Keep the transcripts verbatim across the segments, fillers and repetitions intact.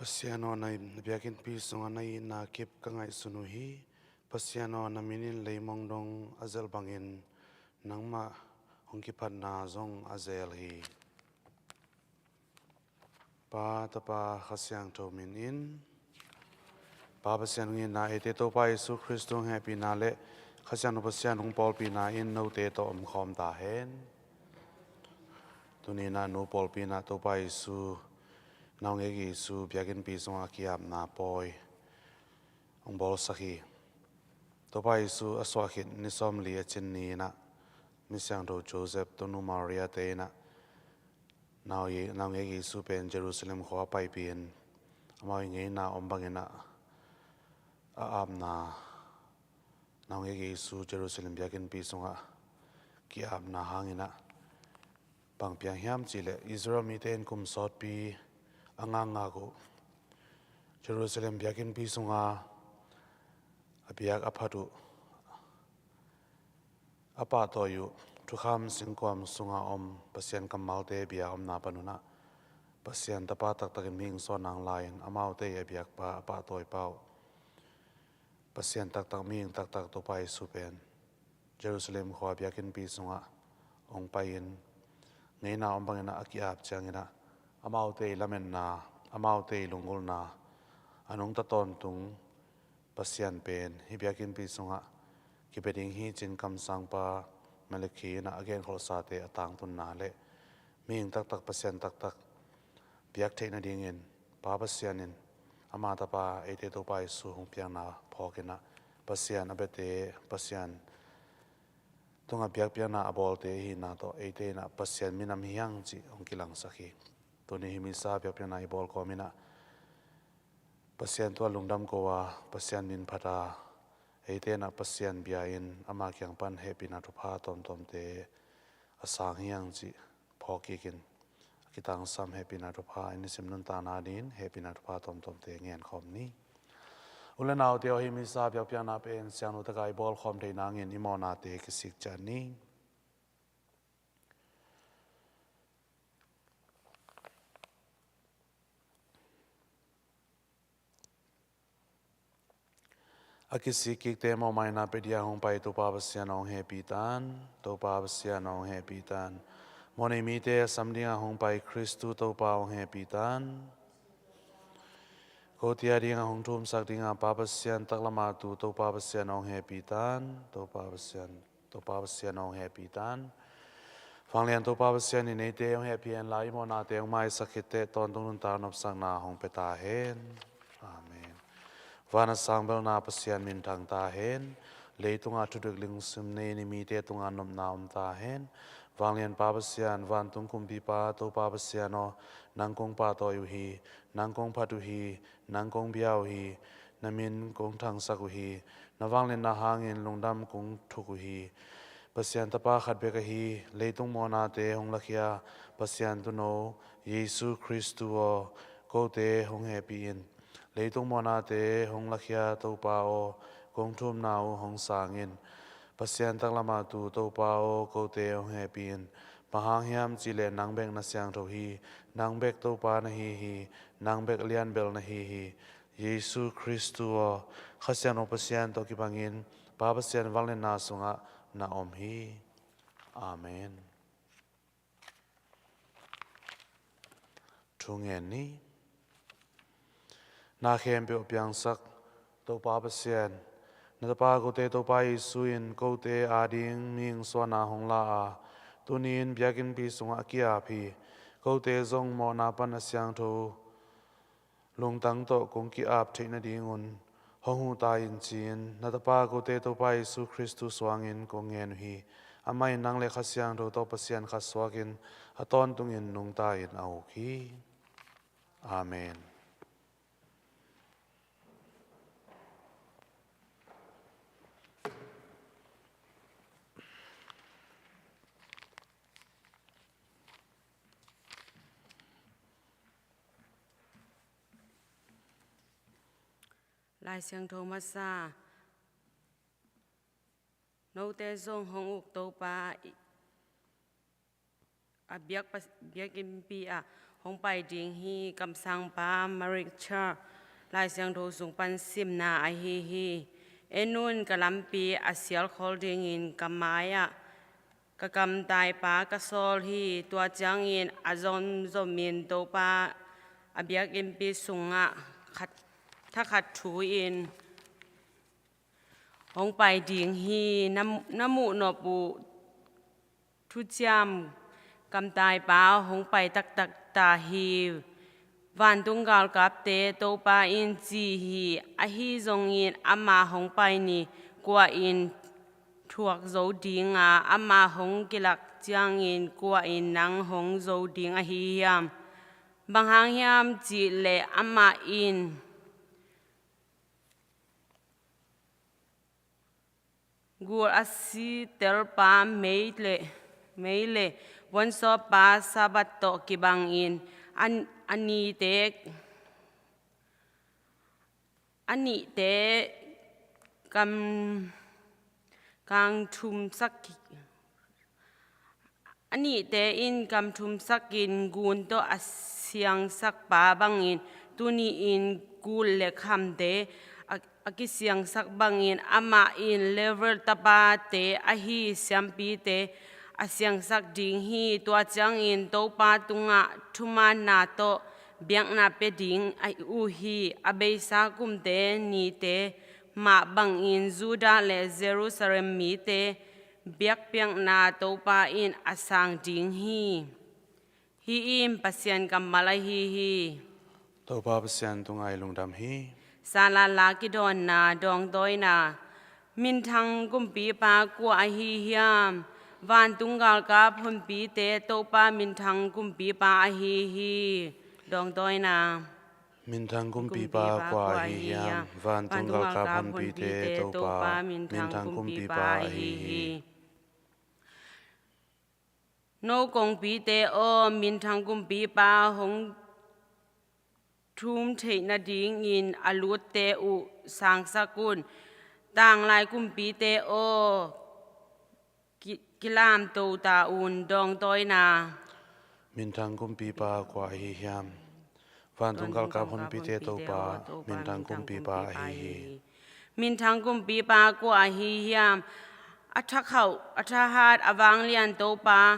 Pasian aw, na biakinnpi sungah na itna kip ka ngaihsun uh hi. Pasian aw, na min in leimong dong a zelh bangin nangmah hong kiphatna zong a zel hi. Pa, Tapa, Kha Siangtho min in. Pa Pasian hong itna, eite Topa Jesu Khrist hong hehpihna le Kha Siangtho Pasian hong pawlpihna in note tawh omkhawm ta hen. Tuni-in ah nu pawlpi in ah Topa Jesu, naungek Jesu biakinnpi sungah a ki-apna pawi hong bawlsak hi. Topa Jesu a suah khit ni sawmli a cin ni-in ah Misiangtho Joseph, Tonu Maria te in ah nau Ye-, naungek Jesu pen Jerusalem khua a paipih in, amau i ngeina om bangin ah a apna, naungek Jesu Jerusalem biakinnpi sungah ki-apna hangin ah bang piang hiam cihleh, Israel mite in kum sawtpi a ngakngak uh Jerusalem biakinnpi sunga a biak a phat uh, a pahtawi uh thukham singkuang sunga om Pasian kammalte bia omna pan un ah Pasian Tapa taktakin mihing suahna hong la-in, amaute a biakpa, a pahtawipa uh, Pasian taktak, mihing taktak Topa Jesu pen Jerusalem khua biakinnpi sungah hong pai-in, ngeina om bangin ah a ki-ap ciangin ah amaute i lametna, amaute i lunggulhna, a nungta tawntung Pasian pen hih biakinnpi sungah kipia ding hi ci-in kamsangpa Malakhi in ah a genkholhsate a tangtunna le mihing taktak, Pasian taktak biak theih nadingin Pa Pasian in ama Tapa, eite Topa Jesu hong piakna phawkin ah Pasian a biate, Pasian tungah biakpiakna a bawlte ihina tawh eite in ah Pasian minam hi hang cih hong kilangsak hi. Tuni hih Missa biakpiakna i bawl kawmin ah Pasian tungah lungdam ko a, Pasian min phat a, eite in ah Pasian bia-in ama kiang pan hehpihna thupha tawmtawmte a sang hi hang cih phawk kikin, a kitangsam hehpihna thupha i nisim nuntakna dingin hehpihna thupha tawmtawmte ngen khawm ni. U le naute aw, hih Missa biakpiakna pen siangtho takah i bawl khawm theih nangin i mawhnate kisik ciat ni. A kisik kikte mawhmaina pia ding a hong pai Topa Pasian aw, hong hehpih ta in, Topa Pasian aw, hong hehpih ta in. Mawhnei mite a sam ding a hong pai Khristu Topa aw, hong hehpih ta in. Kote a ding a hong thumsak ding a Pa Pasian taklam a tu Topa Pasian aw, hong hehpih ta in, Topa Pasian, Topa Pasian aw, hong hehpih ta in. Vanglian Topa Pasian in eite hong hehpih hen la, i mawhnate hong maisak khit teh tawntung nuntak nopsakna hong pia ta hen. Amen. Van a sang belna Pasian minthang ta hen. Leitungah thudik lungsim nei-in i mite tungah nopna om ta hen. Vanglian Pa Pasian, vantung kumpipa Topa Pasian aw, nang kong pahtawi uh hi, nang kong phat uh hi, nang kong bia uh hi, na min kong thangsak uh hi, na vangliatna hangin lungdam kong thuk uh hi. Pasian Tapa khat bek ahi, leitung mawhnate hong lakhia Pasian Tuuno Jesu Khristu aw, kote hong hehpih in. Leitung mawhnate hong lakhia Topa aw, kong thumna uh hong sang in. Pasian taklam a tu Topa aw, kote hong hehpih in. Bang hang hiam cihleh nang bek na siangtho hi, nang bek Topa na hi hi, nang bek lianbel na hi hi. Jesu Khristu aw, Kha Siangtho Pasian tawh kibangin Pa Pasian vangliatna sungah na om hi. Amen. Thu ngen ni. Na khempeuh piangsak Topa Pasian, na Tapa kote Topa Jesu in kote ading mihing suahna hong la a, tuni-in biakinnpi sungah a ki-ap hi. Kote zong mawhna pan a siangtho lungtang tawh kong ki-ap theih nadingun hong huh ta in ci-in na Tapa kote Topa Jesu Khristu suangin kong ngen uh hi. Amah in nang le Kha Siangtho tawh Pasian khat suakin a tawntungin nungta in a uk hi. Amen. Lai Siangtho masa. Note zong hong uk Topa i, a biak pas-, biakinnpi ah Hong pai ding hi. Kamsangpa Marik Cha Lai Siangtho sung pan simna ahi hi. En un, ka lampi a sialkhol dingin ka mai-ah ka kamtaipa ka sawl hi. Tua ciangin a zomzomin Topa a biakinnpi sungah khat, thakhat thu-in hong pai ding hi. Na, na muhnop uh thuciam kamtaipa hong pai taktak ta hi. Vantung galkapte Topa in ci hi. Ahi zongin ama hong pai ni kua in thuak zo ding a, ama hong kilak ciangin kua in nang hong zo ding ahi hiam? Bang hang hiam cih leh amah in gul a si telpa mei le, mei le vuansawppa Sabbath tawh kibangin a, a nite, a nite kam, kang thumsak, a nite in kam thumsakin gun tawh a siangsakpa bangin, tuni-in gul le khamte a, a kisiangsak bangin, amah in Levi tapate ahi siampite a siangsak ding hi. Tua ciangin Topa tungah thumaanna tawh biakna pia ding a uh hi. A beisa kumte nite mah bangin Judah le Jerusalem mite biakpiakna Topa in a sang ding hi. Hih in Pasian kammal ahi hi. Topa Pasian tungah i lungdam hi. Salatla kidawnna, dawngdawina. Minthang kumpipa kua ahi hiam? Vantung galkap honpite Topa minthang kumpipa ahi hi. Dawngdawina. Minthang kumpipa kua ahi hiam? Vantung galkap honpite Topa minthang kumpipa ahi hi. No kongpite aw, minthang kumpipa hong thum theih nadingin a lutte uh sangsak un. Tanglai kumpite aw, ki, kilamto ta un. Dawngdawina. Minthang kumpipa kua ahi hiam? Vantung galkap honpite Topa minthang kumpipa ahi hi. Minthang kumpipa kua ahi hiam? A thakhauh, a thahat, a vanglian Topa,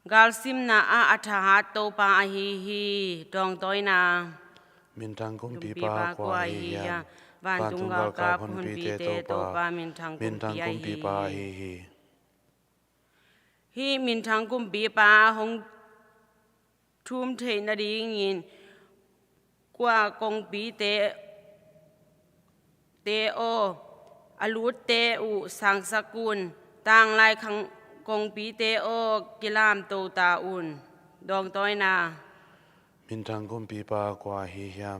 galsimna ah a thahat Topa ahi hi. Dawngdawina. Minthang kumpipa kua ahi hiam? Vantung galkap honpite Topa minthang kumpipa ahi hi. Hih minthang kumpipa hong thum theih nadingin kua kongpite, te aw, a lutte uh sangsak un. Tanglai khang kongpite aw, kilamto ta un. Dawngdawina. Minthang kumpipa kua ahi hiam?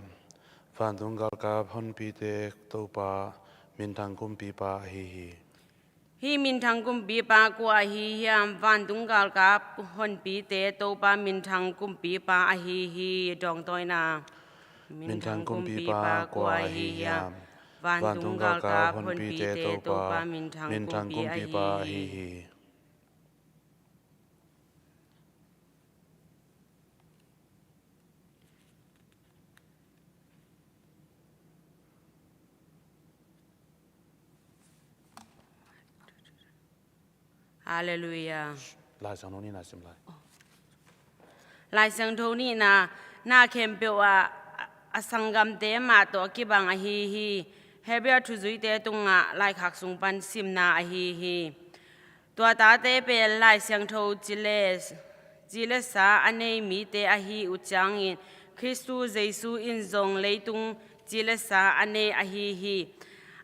Vantung galkap honpite Topa minthang kumpipa ahi hi. Hih minthang kumpipa kua ahi hiam? Vantung galkap honpite Topa minthang kumpipa ahi hi. Dawngdawina. Minthang kumpipa kua ahi hiam? Vantung galkap honpite Topa minthang kumpipa ahi hi. Halleluiah. Lai Siangtho nihna sim lai. Lai Siangtho nihna, na khempeuh ah a sanggamte mah tawh a kibang ahi hi. Hebrew thuzuite tungah laikhak sung pan simna ahi hi. Tua tate pen Lai Siangtho ci le, ci le sa a nei mite ahi uh ciangin, Khristu Jesu in zong leitung ci le sa a nei ahi hi.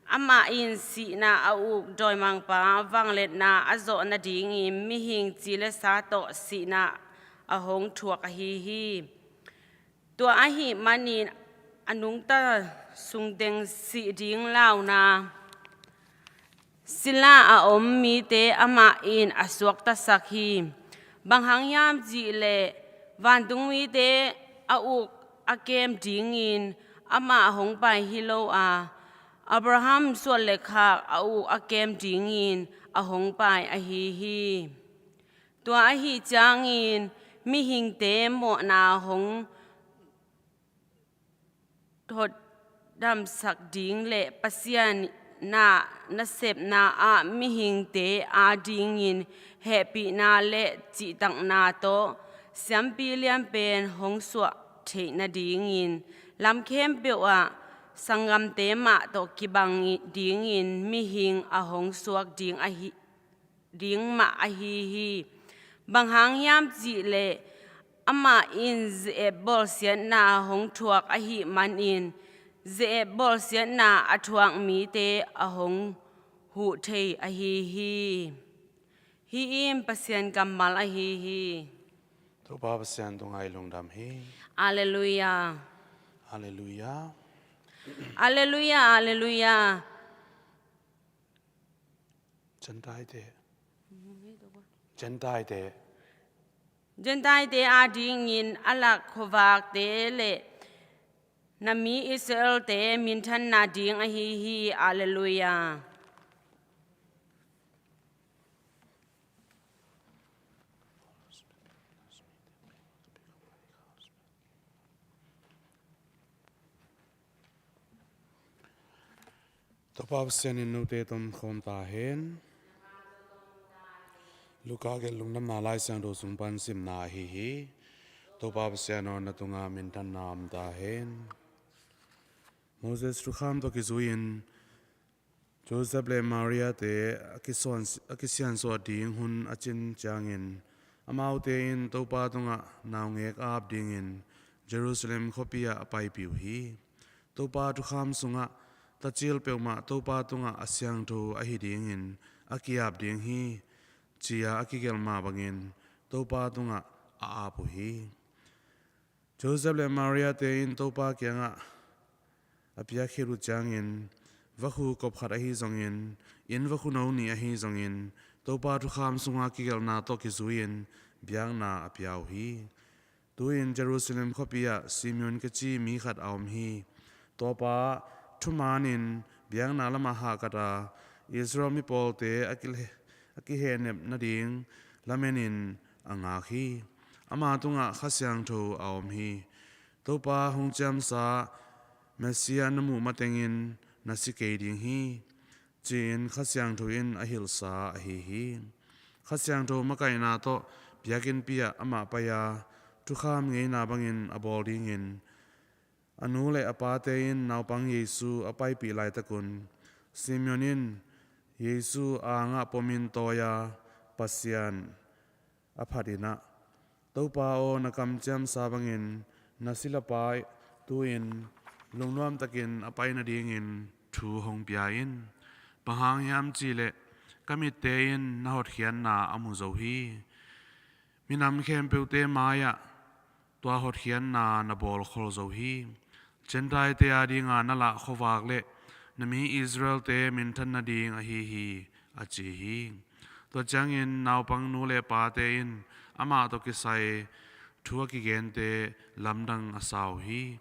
Amah in sihna a uk dawimangpa vangliatna a zawh nadingin mihing ci le sa tawh sihna a hong thuak ahi hi. Tua ahih manin a nungta sungteng sih ding launa sila a om mite amah in a suaktasak hi. Bang hang hiam cih leh vantung mite a uk a kem dingin amah hong pai hi lo a, Abraham suan le khak a uk a kem dingin a hong pai ahi hi. Tua ahih ciangin mihingte mawhna hong hotdamsak ding le Pasian na nasepna ah mihingte adingin hehpihna le cihtakna tawh siampi lianpen hong suah theih nadingin lam khempeuh ah sanggamte mah tawh kibang dingin mihing a hong suak ding ahi, ding mah ahi hi. Bang hang hiam cih leh amah in ze-ep bawlsiatna hong thuak ahih manin ze-ep bawlsiatna a thuak mite a hong huh thei ahi hi. Hih in Pasian kammal ahi hi. Topa Pasian tungah i lungdam hi. Alleluia. Alleluia. Alleluia, alleluia. Gentile-te. Gentile-te. Gentile-te adingin a lak khuavakte le na mi Israel-te minthanna ding ahi hi. Alleluia. Topa Pasian in note tawh om khawm ta hen. Luka gelh lungdamna Lai Siangtho sung pan simna ahi hi. Topa Pasian aw, na tungah minthanna om ta hen. Moses thukham tawh kizui-in Joseph le Maria-te a kisuan, a kisiansuah ding hun a cin ciangin amaute in Topa tungah naungek a ap dingin Jerusalem khuapi ah a paipih uh hi. Topa thukham sungah tacil peuhmah Topa tungah a siangtho ahi dingin a ki-ap ding hi, ci-a a kigelh mah bangin Topa tungah a ap uh hi. Joseph le Maria-te in Topa kiangah a piakhit uh ciangin vakhu kop khat ahi zongin, inn vakhu no nih ahi zongin, Topa thukham sunga kigelhna tawh kizui-in biakna a pia uh hi. Tu-in Jerusalem khuapi ah Simeon kici mi khat a om hi. Tua pa thumanin biakna lamah hahkat a, Israel mi pawlte a kile-, a kihehnep nading lamenin a ngak hi. Ama tungah Kha Siangtho a om hi. Topa hong ciamsa Messiah na muh matengin na si kei ding hi, ci-in Kha Siangtho in a hilhsa ahi hi. Kha Siangtho makaihna tawh biakinnpi ah amah pai-a thukham ngeina bangin a bawl dingin a nu le a pate in naupang Jesu a paipih laitakun Simeon in Jesu a angah pomin tawi-a Pasian a phat in ah, Topa aw, na kamciamsa bangin na silapa tu-in lungnuamtakin a pai nadingin thu hong pia in. Bang hang hiam cihleh ka mitte in na hotkhiatna a mu zo hi. Minam khempeuhte mai-ah tua hotkhiatna na bawlkhol zo hi. Gentile-te adinga na lah khuavak le na mi Israel-te minthan nading ahi hi, a ci hi. Tua ciangin naupang nu le pate in amah tawh kisai thu a kigente lamdang a sa uh hi.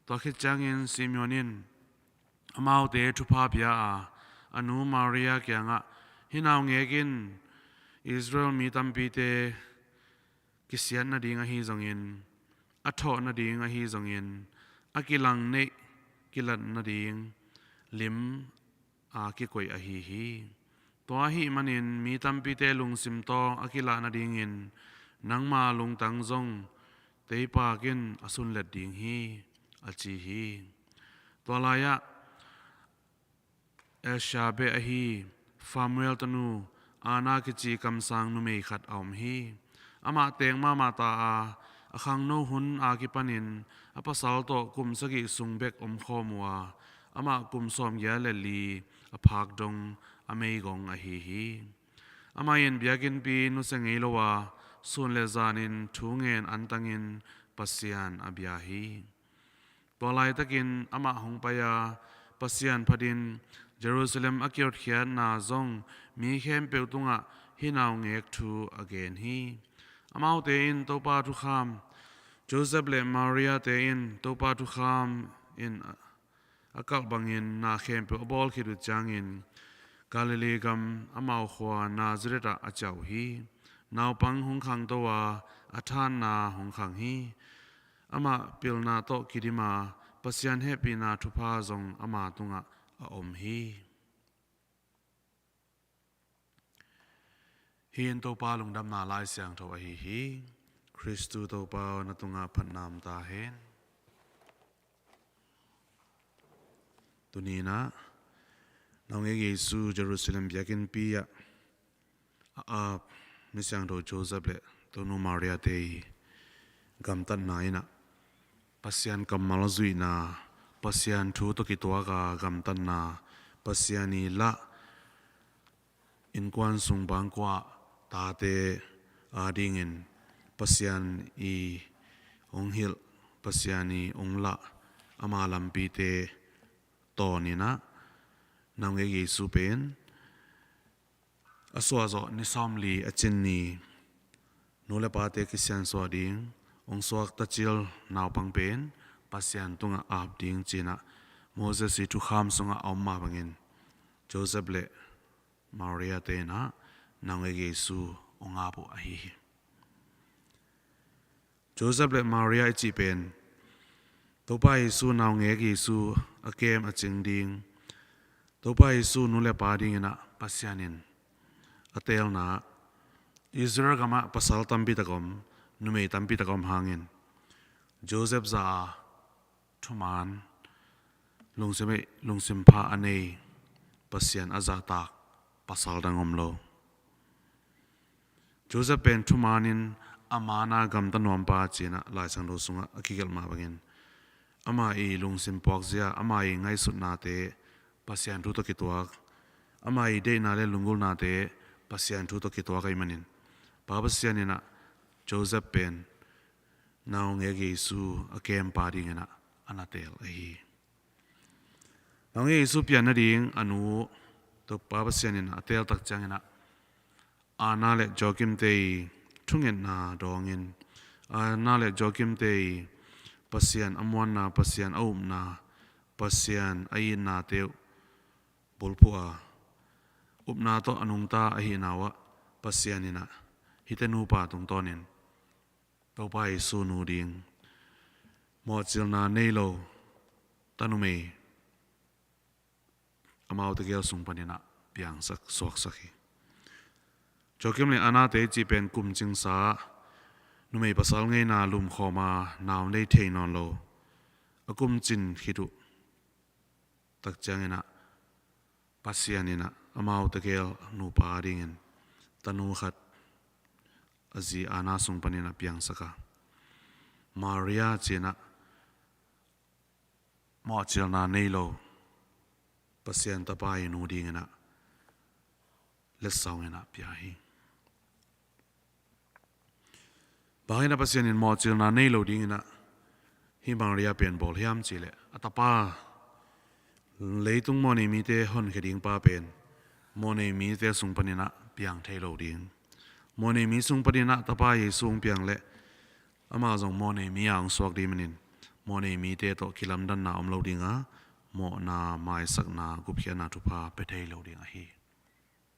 Tua khit ciangin Simeon in amaute thupha pia a, a nu Maria kiangah, hih naungek in Israel mi tampite kisiat nading ahi zongin, a thawh nading ahi zongin, a kilang neih kilat nading lim a kikoih ahi hi. Tua ahih manin mi tampite lungsim tawh a kilah nadingin nangma lungtang zong teipak in a sunlet ding hi, a ci hi. Tua lai-ah Elizabeth ahi Phanuel tanu Anna kici kamsang numei khat a om hi. Amah teek mahmah ta a, a khangno hun a kipanin a pasal tawh kum sagih sung bek omkhawm uh a, amah kum sawmgiat le li a phak dong a meigong ahi hi. Amah in biakinnpi nusia ngei lo a, sun le zanin thu ngen antangin Pasian a bia hi. Tua laitakin amah hong pai-a Pasian phatin Jerusalem a kihotkhiatna zong mi khempeuh tungah hih naungek thu a gen hi. Amaute in Topa thukham, Joseph le Maria-te in Topa thukham in a kalh bangin na khempeuh a bawl khit uh ciangin Galilee gam amau khua Nazareth ah a ciah uh hi. Naupang hong khangto a, a thahatna hong khang hi. Amah pilna tawh kidim a, Pasian hehpihna thupha zong ama tungah a om hi. Hih in Topa lungdamna Lai Siangtho ahi hi. Khristu Topa aw, na tungah phatna om ta hen. Tuni-in ah, naungek Jesu Jerusalem biakinnpi ah a ap Misiangtho Joseph le Tonu Maria te i gamtatna in ah, Pasian kammal zuihna, Pasian thu tawh kituak a gamtatna, Pasian i lah innkuan sung bangkua tate adingin Pasian i hong hilh, Pasian i hong lah, ama lampite tawnin ah, naungek Jesu pen a suahzawh ni sawmli a cin ni, nu le pate kisiansuah ding hong suak tacil naupang pen Pasian tungah ap ding ci-in ah Moses i thukham sungah a om mah bangin Joseph le Maria te in ah naungek Jesu hong ap uh ahi hi. Joseph le Maria i cih pen Topa Jesu naungek Jesu a kem a cing ding, Topa Jesu nu le pa dingin ah Pasian in a teelna, Israel gamah pasal tampi tak om, numei tampi tak om hangin Joseph za a thuman, lungsim, lungsim pha a nei, Pasian a zahtak pasal dang om lo. Joseph pen thumanin a man a gamta nuampa ci-in ah Lai Siangtho sungah a kigelh mah bangin, ama i lungsim puakzia, ama i ngaihsutnate Pasian thu tawh kituak, ama i deihna le lunggulhnate Pasian thu tawh kituak ahih manin, Pa Pasian in ah Joseph pen naungek Jesu a kempa dingin ah a na teel ahi hi. Naungek Jesu pian nading a nu, Topa Pasian in a teel tak ciangin ah, Anna le Joachim te i thungetna dawngin, Anna le Joachim te i Pasian a muanna, Pasian a upna, Pasian a itnate uh bulphuh a, upna tawh a nungta ahihna uh ah, Pasian in ah hihte nupa tungtawnin Topa Jesu nu ding mawhcilna nei lo tanumei amau tegel sung panin ah piangsak, suaksak hi. Joachim le Anna te i cih pen kum cingsa, numei pasal ngeina lumkhawm a, nau nei thei nawn lo, a kum cin khit uh tak ciangin ah Pasian in ah amau tegel nupa dingin tanu khat a zi Anna sung panin ah piangsak a, Maria ci-in ah mawhcilna nei lo Pasian Tapa i nu dingin ah letsong in ah pia hi. Bang hang in ah Pasian in mawhcilna nei lo dingin ah hih Maria pen bawl hiam cih leh, a tapa, leitung mawhnei mite honkhia ding pa pen mawhnei mite sung panin ah piang thei lo ding, mawhnei mi sung panin ah Tapa Jesu hong piang leh amah zong mawhnei mi a hong suak ding manin, mawhnei mite tawh kilamdanna om lo ding a, mawhna, maisakna, gupkhiatna thupha pia thei lo ding ahi.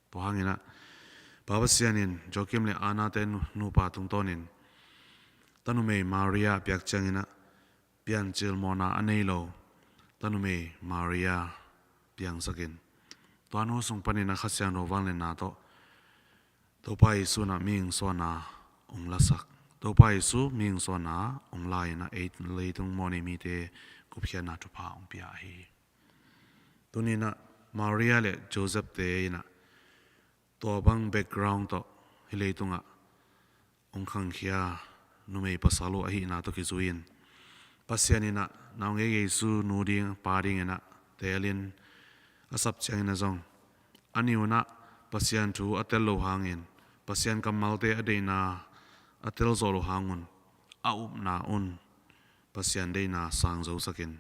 Tua hangin ah Pa Pasian in Joachim le Anna te nu-, nupa tungtawnin tanumei Maria piak ciangin ah piancil mawhna a nei lo tanumei Maria piangsakin, tua nu sung panin ah Kha Siangtho vangliatna tawh Topa Jesu in ah mihing suahna hong lasak, Topa Jesu mihing suahna hong la in ah ei leitung mawhnei mite gupkhiatna thupha hong pia ahi hi. Tuni-in ah Maria le Joseph te in ah tua bang background tawh hih leitungah hong khangkhia numei pasal uh ahihna tawh kizui-in, Pasian in ah naungek Jesu nu ding, pa dingin ah teelin a sap ciangin ah zong, a ni un ah Pasian thu a tel loh hangin, Pasian kammalte a deihna a tel zawh loh hang un, a upna un Pasian deihna sang zosakin,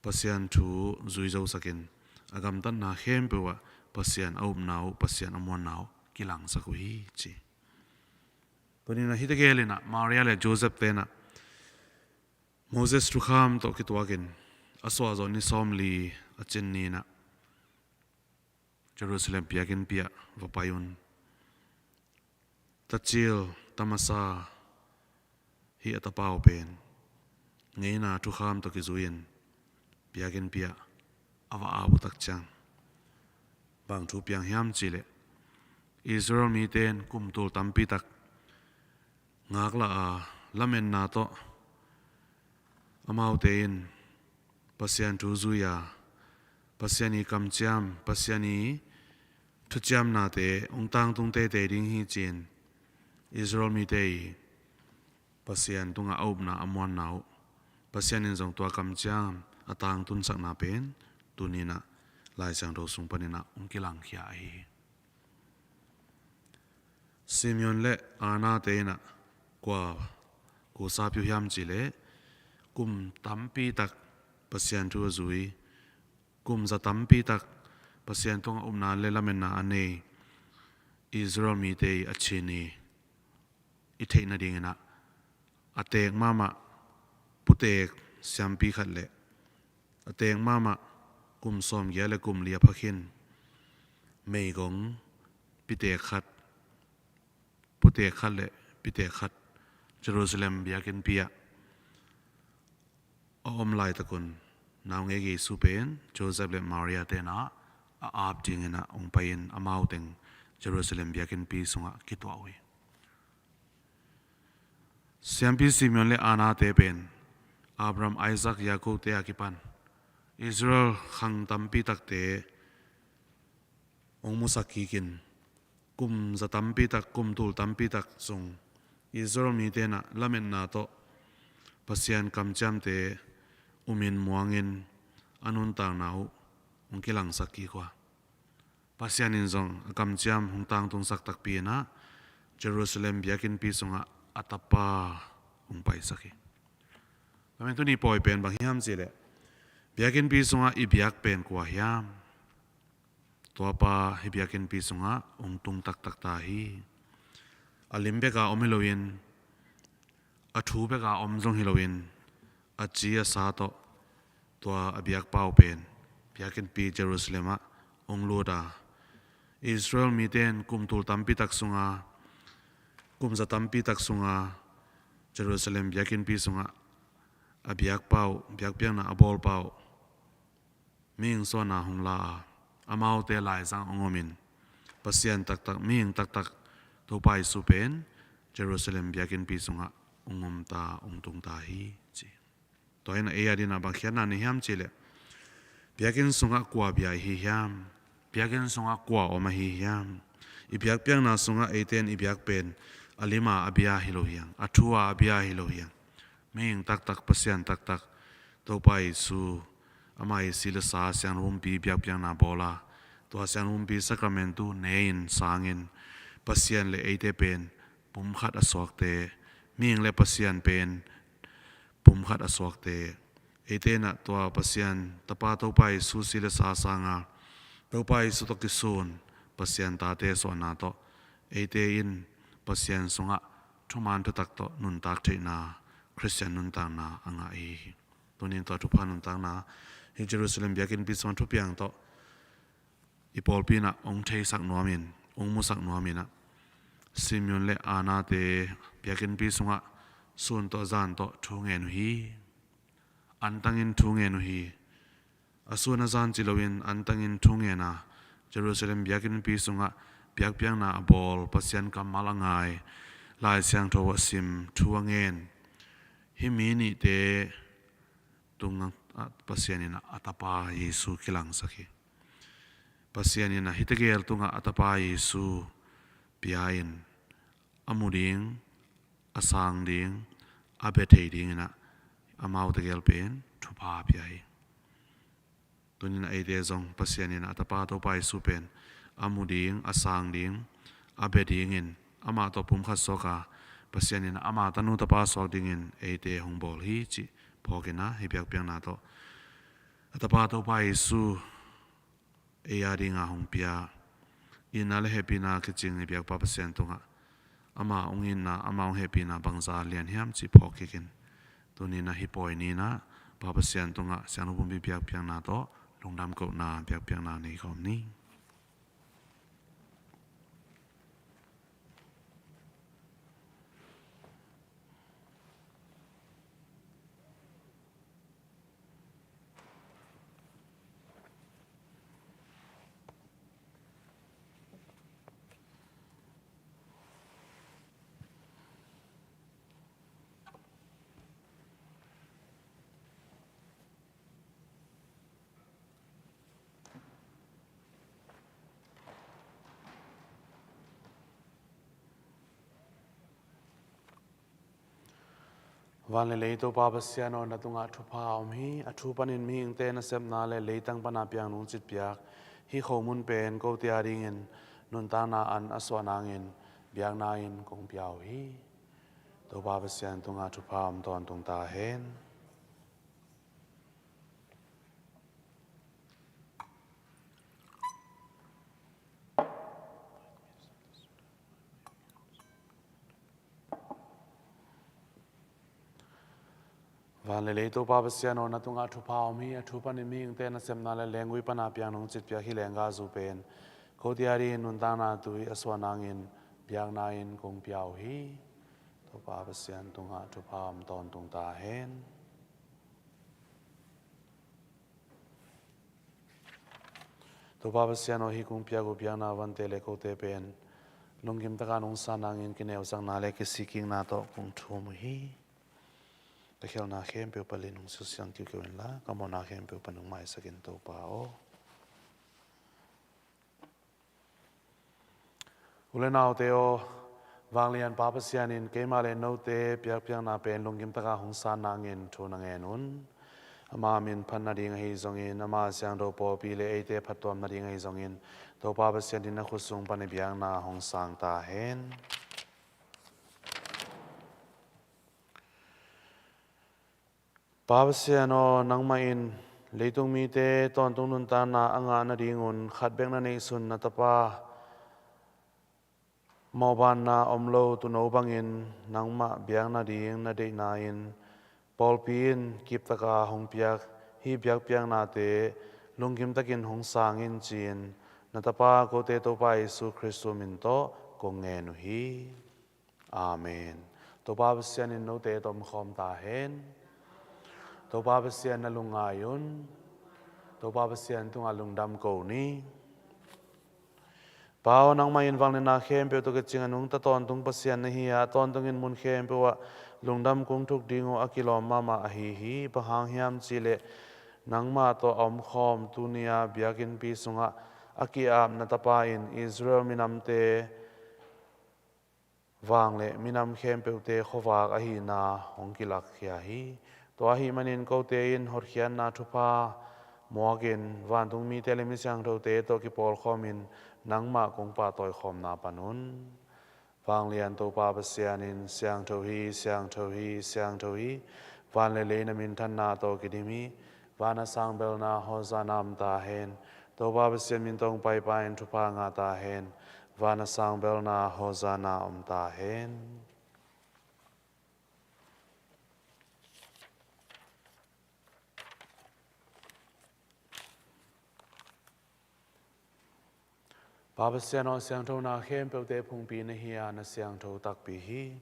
Pasian thu zui zosakin, a gamtatna khempeuh ah Pasian a upna uh, Pasian a muanna uh kilangsak uh hi ci. Tuni-in ah hihte gelin ah Maria le Joseph te in ah Moses thukham tawh kituakin a suahzawh ni sawmli a cin ni-in ah Jerusalem biakinnpi ah va pai un. Tacil, tamasa, hih a tapa uh pen ngeina thukham tawh kizui-in biakinnpi ah a va ap uh tak ciang bang thu piang hiam cih leh, Israel mite in kum tul tampi tak ngaklah a, lametna tawh amaute in Pasian thu zui a, Pasian i kamciam, Pasian i thuciamnate hong tangtung teitei ding hi ci-in Israel mite i Pasian tungah a upna a muanna uh, Pasian in zong tua kamciam a tangtunsakna pen tuni-in ah Lai Siangtho sung panin ah hong kilangkhia ahi hi. Simeon le Anna te in ah kua kusa peuh hiam cih leh kum tampi tak Pasian thu a zui, kum za tampi tak Pasian tungah upna le lametna a nei Israel mite i a chin i i theih nadingin ah a teek mahmah putek siampi khat le a teek mahmah kum sawmgiat le kum li a pha khin meigong pitek khat, putek khat le pitek khat Jerusalem biakinnpi ah a om laitak un naungek Jesu pen Joseph le Maria te in ah a ap dingin ah hong pai-in amau teng Jerusalem biakinnpi sungah kituah uh hi. Siampi Simeon le Anna te pen Abraham, Isaac, Jacob te a kipan Israel khang tampi takte hong musak kikin, kum za tampi tak, kum tul tampi tak sung Israel mite in ah lametna tawh Pasian kamciamte umin muangin a nuntakna uh hong kilangsak kik uh a, Pasian in zong a kamciam hong tangtungsak takpi in ah Jerusalem biakinnpi sungah a tapa hong paisak hi. Tua manin tuni pawi pen bang hiam cih leh biakinnpi sungah i biak pen kua hiam? Tuapa hih biakinnpi sungah hong tung taktak ta hi. A lim bek a om hi loin, a thu bek a om zong hi loin, a ci a sa tawh tua a biakpa uh pen biakinnpi Jerusalem ah hong lut a, Israel mite in kum tul tampi tak sunga, kum za tampi tak sunga Jerusalem biakinnpi sungah a biakpa uh, biakpiakna a bawlpa uh mihing suahna hong la a, amaute laizang hong omin Pasian taktak, mihing taktak Topa Jesu pen Jerusalem biakinnpi sungah hong om ta, hong tung ta hi ci. Tua in a ei a dingin ah bang khiatna nei hiam cih leh biakinn sungah kua bia i hi hiam? Biakinn sungah kua om ahi hiam? I biakpiakna sungah eite in i biak pen a lim a a bia hi lo hi hang, a thu a a bia hi lo hi hang. Mihing taktak, Pasian taktak Topa Jesu, ama i si le sa siangtho pumpi biakpiakna bawl a, tua siangtho pumpi sakramentu ne-in sangin Pasian le eite pen pumkhat a suakte, mihing le Pasian pen pumkhat a suakte, eite in ah tua Pasian Tapa Topa Jesu si le sa sanga Topa Jesu tawh kisun Pasian tate suahna tawh eite in Pasian sungah thuman thutak tawh nuntak theihna Khristian nuntakna a ngah ahi hi. Tunin tua thupha nuntakna hih Jerusalem biakinnpi sungah thupiang tawh i pawlpi in ah hong theisak nuamin, hong musak nuamin ah Simeon le Anna te biakinnpi sungah sun tawh zan tawh thu ngen uh hi. Antangin thu ngen uh hi. A sun a zan ci loin antangin thu ngen a, Jerusalem biakinnpi sungah biakpiakna a bawl, Pasian kammal a ngai, Lai Siangtho a sim, thu a ngen hih mi nihte tungah Pasian in ah a tapa Jesu kilangsak hi. Pasian in ah hihte gel tungah a tapa Jesu pia-in a mu ding, a sang ding, a bia thei dingin ah amaute gel pen thupha pia hi. Tunin ah eite zong Pasian in ah a tapa Topa Jesu pen a mu ding, a sang ding, a bia dingin amah tawh pumkhat suak a, Pasian in ah ama tanu tapa suak dingin eite hong bawl hi cih phawkin ah hih biakpiakna tawh a tapa Topa Jesu ei a dinga hong pia itna le hehpihna kicing i biakpa Pasian tungah ama hong itna, ama hong hehpihna bangza lian hiam cih phawk kikin, tunin ah hih pawi ni-in ah Pa Pasian tungah siangtho pumpi biakpiakna tawh lungdam kohna biakpiakna nei khawm ni. Van le lei Topa Pasian aw, na tungah thupha a om hi. A thu panin mihingte nasepna le leitang pana piang nungcit piak hih khomun pen kote a dingin nuntakna an a suah nangin biakna in kong pia uh hi. Topa Pasian tungah thupha om tawntung ta hen. Van le lei Topa Pasian aw, na tungah thupha om hi. A thu panin mihingte nasepna le lenggui pana piang nungcit piak hih lenggazu pen kote a dingin nuntakna tui a suah nangin biakna in kong pia uh hi. Topa Pasian tungah thupha om tawntung ta hen. Topa Pasian aw, hih kong piak uh biakna vante le kote pen lunggim taka nong san nangin kineusakna le kisikkikna tawh kong thum uh hi. Ka khialhna khempeuh panin nong siusiang kiukiu inla, ka mawhna khempeuh panin nong maisak in, Topa aw. U le naute aw, vanglian Pa Pasian in keimah le note biakpiakna pen lunggim taka hong san nangin thu na ngen un. Ama min phat nading ahi zongin, ama siangtho pawlpi le eite phattuam nading ahi zongin, Topa Pasian in a khut sung pan i biakna hong sang ta hen. Pa Pasian aw, nangmah in leitung mite tawntung nuntakna a ngah nadingun khat bek na neihsun na Tapa mawhbanna om lo tuuno bangin nangmah biak nading na deihna in pawlpi in kiptaka hong piak hih biakpiaknate lunggim takin hong sang in ci-in na Tapa kote Topa Jesu Khrist min tawh kong ngen uh hi. Amen. Topa Pasian in note tawh om khawm ta hen. Topa Pasian na lungngai un. Topa Pasian tungah lungdam ko ni. Pa aw, nangmah in vangliatna khempeuh tawh kicing a nungta tawntung Pasian na hi a, tawntungin mun khempeuh ah lungdam kong thuk ding uh a kilawm mahmah ahi hi. Bang hang hiam cihleh nangmah tawh a om khawm tuni-a biakinnpi sungah a ki-ap na Tapa in Israel minamte vang le minam khempeuhte khuavak ahihna hong kilakkhia hi. Tua ahih manin kote in hotkhiatna thupha muakin vantung mite le mi siangthote tawh kipawlkhawmin nangmah kong pahtawikhawmna pan un. Vanglian Topa Pasian in, "Siangtho hi, siangtho hi, siangtho hi, van le lei na minthanna tawh kidim hi. Van a sangbelna Hosanna om ta hen. Topa Pasian min tawh hong paipa in thupha ngah ta hen. Van a sangbelna Hosanna om ta hen." Pa Pasian aw, siangthona khempeuhte phungpi na hi a, na siangtho takpi hi.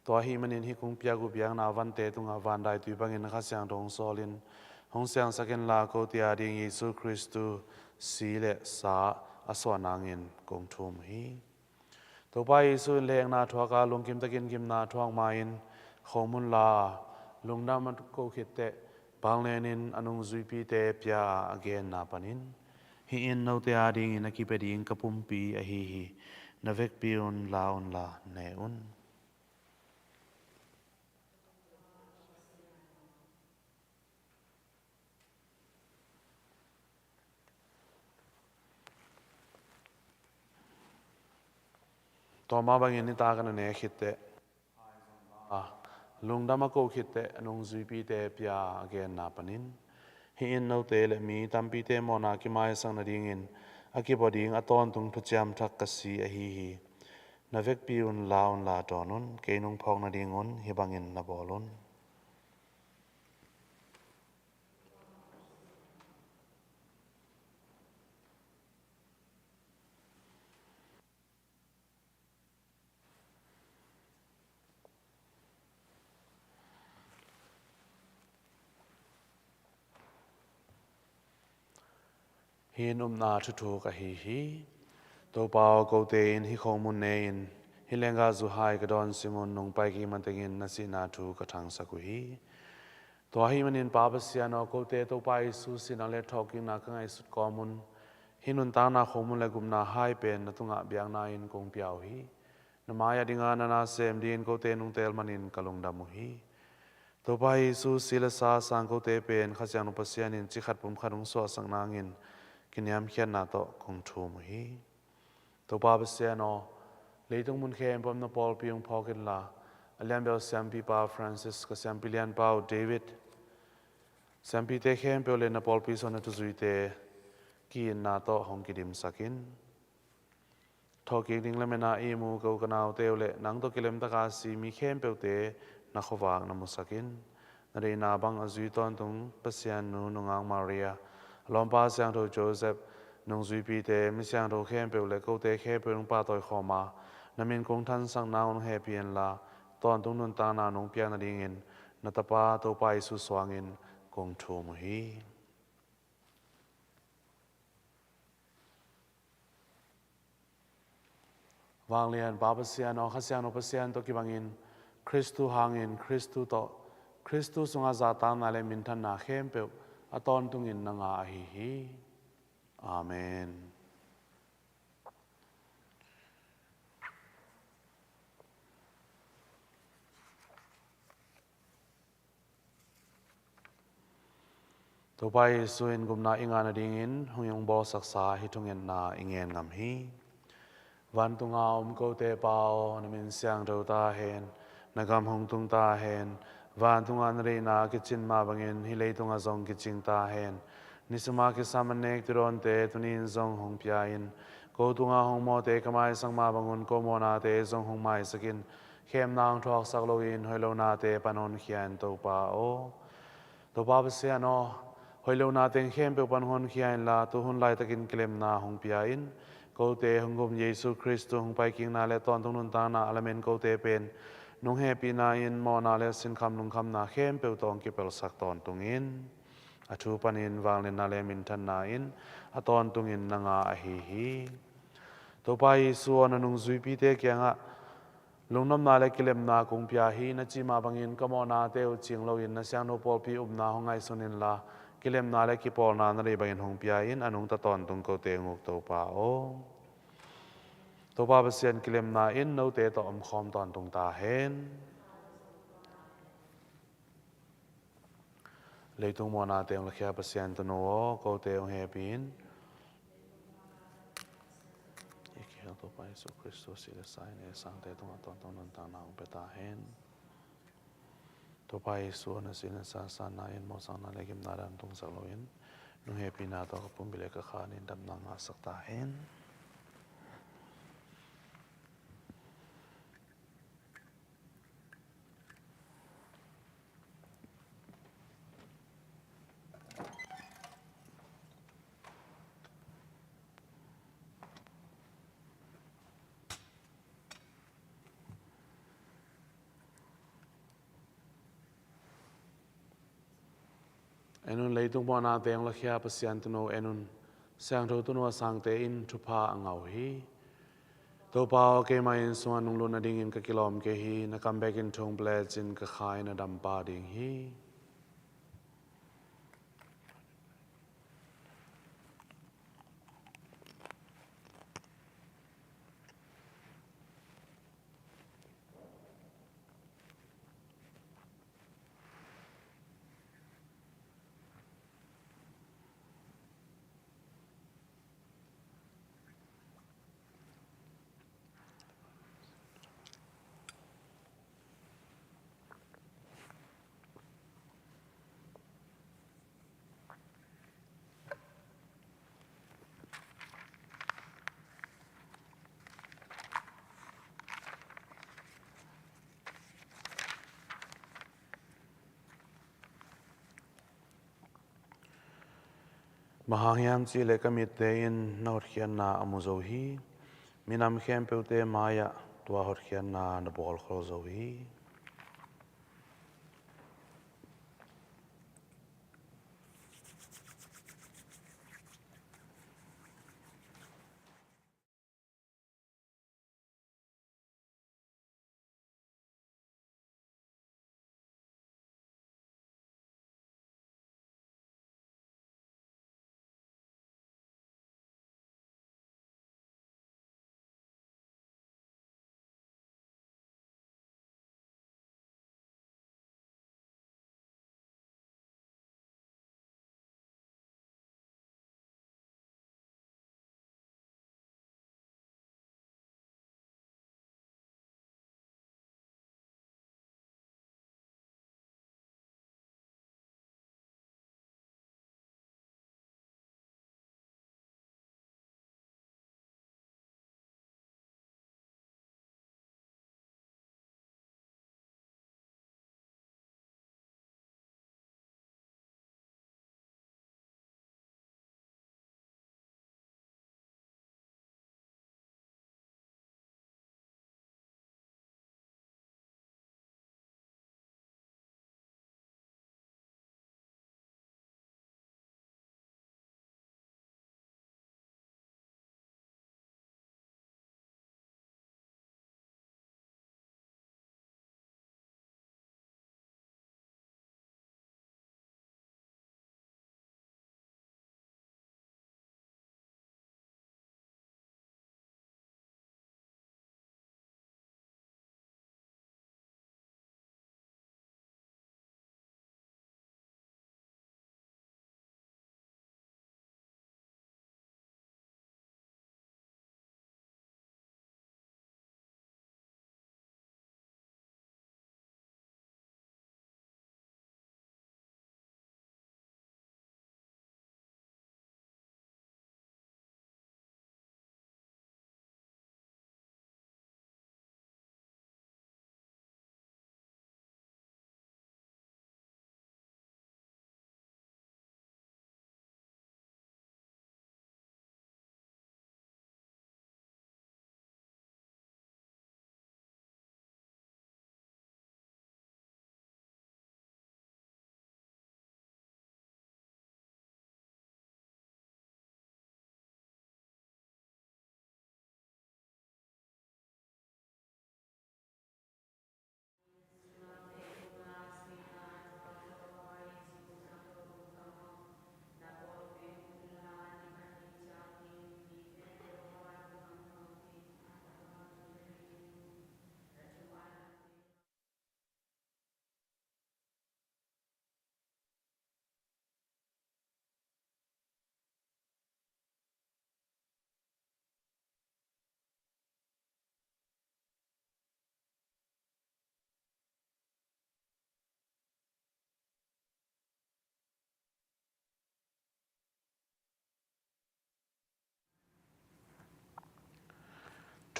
Tua ahih manin hih kong piak uh biakna vante tungah vandaitui bangin na Kha Siangtho hong sawlin hong siangsak inla, kote a ding Jesu Khrist si le sa a suah nangin kong thum uh hi. Topa Jesu in lehekna thuak a, lungkim takin gimna thuak ma-in khomun la a, lungdam a ko khit teh, banglenin a nungzuipite pia a, a genna panin, "Hih in note a dingin a kipia ding ka pumpi ahi hi. Na vekpi un, la unla ne un." Tua mah bangin nitak a na ne khit teh, lungdam a ko khit teh, a nungzuipite pia a genna panin, "Hih in note le mi tampite mawhna kimaisak nadingin a kibua ding a tawntung thuciam thak ka si ahi hi. Na vekpi un, la unla dawn un. Kei nong phawk nadingun hih bangin na bawl un." Hih in upna thuthuk ahi hi. Topa aw, kote in hih khomun ne-in hih lenggahzu hai ka dawn simun nong pai kik matengin na sihna thu ka thangsak uh hi. Tua ahih manin Pa Pasian aw, kote Topa Jesu sihna le thawhkikna ka ngaihsut kawmun hih nuntakna khomun le gupna hai pen na tungah biakna in kong pia uh hi. Na mai-ah dinga na na sem dingin kote nong teel manin ka lungdam uh hi. Topa Jesu si le sa sangkote pen Kha Siangtho Pasian in cikhat pumkhat hong suahsak nangin kiniamkhiatna tawh kong thum uh hi. Topa Pasian aw, leitung mun khempeuh na pawlpi hong phawk inla, a lianbel siampipa Francis, ka siampi lianpa uh David, siampite khempeuh le na pawlpi suan na thuzuite ki-itna tawh hong kidimsak in. Thawhkik ding lamen a i mu ka u ka naute uh le nang tawh kilemtaka si mi khempeuhte na khuavak na musak in. Na deihna bang a zui tawntung Pasian nu nungak Maria, a lawmpa siangtho Joseph, nungzuipite, mi siangtho khempeuh le kote khempeuh hong pahtawi khawma na min kong thansak nang hong hehpih inla, tawntung nuntakna nong piak nadingin na Tapa Topa Jesu suangin kong thum uh hi. Vanglian Pa Pasian aw, Kha Siangtho Pasian tawh kibangin, Khristu hangin, Khristu tawh, Khristu sungah zahtakna le minthanna khempeuh a tawntungin na ngah ahi hi. Amen. Topa Jesu in gupna i ngah nadingin hong bawlsaksa hih thungetna i ngen ngam hi. Vantunga om kote Pa aw, na min siangtho ta hen, na gam hong tung ta hen, vantunga na deihna kicin mah bangin hih leitungah zong kicing ta hen. Nisima kisam a nek tudawnte tuni in zong hong pia in. Ko tunga hong mawhte ka maisak mah bangun ko mawhnate zong hong maisak in. Khemna hong thuaksak loin hoih lonate pan honkhia in Topa aw. Topa Pasian aw, hoih lona teng khempeuh pan honkhia inla, tuhun laitakin kilemna hong pia in. Kote hong gum Jesu Khristu hong paikikna le tawntung nuntakna a lamen kote pen nong hehpihna in mawhna le sinkham lungkhamna khempeuh tawh hong kipelsak tawntung in. A thu panin vanglianna le minthanna in a tawntungin na ngah ahi hi. Topa Jesu aw, na nungzuipite kiangah lungnopna le kilemna kong pia hi. Na cih mah bangin ka mawhnate uh cing loin na siangtho pawlpi upna hong ngaihsun inla, kilemna le kipawlna na deih bangin hong pia in. A nungta tawntung kote hong uk Topa aw. Topa Pasian kilemna in note tawh omkhawm tawntung ta hen. Leitung mawhnate hong lakhia Pasian Tanu aw, kote hong hehpih in. I kikhel Topa Jesu Khristu si le sa in, i sangte tungah tawntung nuntakna hong pia ta hen. Topa Jesu aw, na si le sa sanna in mawhsakna le gimna dang tungsak loin nong hehpihna tawh ka pumpi le ka kha in damna ngahsak ta hen. En un, leitung mawhnate hong lakhia Pasian Tanu, en un, siangtho Tanu a sangte in thupha a ngah uh hi. Topa aw, keimah inn sungah nunglut nadingin ka kilawm kei hi. Na kam bekin thu hong plecin ka kha in a dampa ding hi. Bang hang hiam cihleh ka mitte in na hotkhiatna a mu zo hi. Minam khempeuhte mai-ah tua hotkhiatna na bawlkhol zo hi.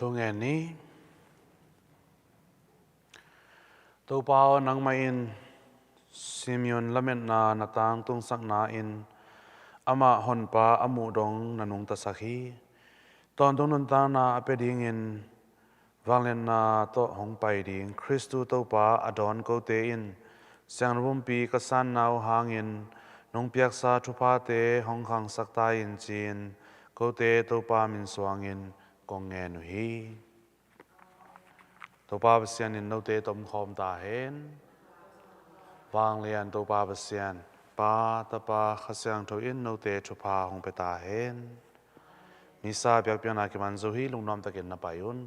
Thu ngen ni. Topa aw, nangmah in Simeon lametna na tangtungsakna in amah honpa a muh dong na nungtasak hi. Tawntung nuntakna a pia dingin vangliatna tawh hong pai ding Khristu Topa a dawn kote in siangtho pumpi ka sanna uh hangin nong piaksa thuphate hong khangsak ta in ci-in kote Topa min suangin kong ngen uh hi. Topa Pasian in note tomkhawm ta hen. Vanglian Topa Pasian, Pa, Tapa, Kha Siangtho in note thupha hong pia ta hen. Misa biakpiakna kiman zo hi, lungnuam takin na pai un.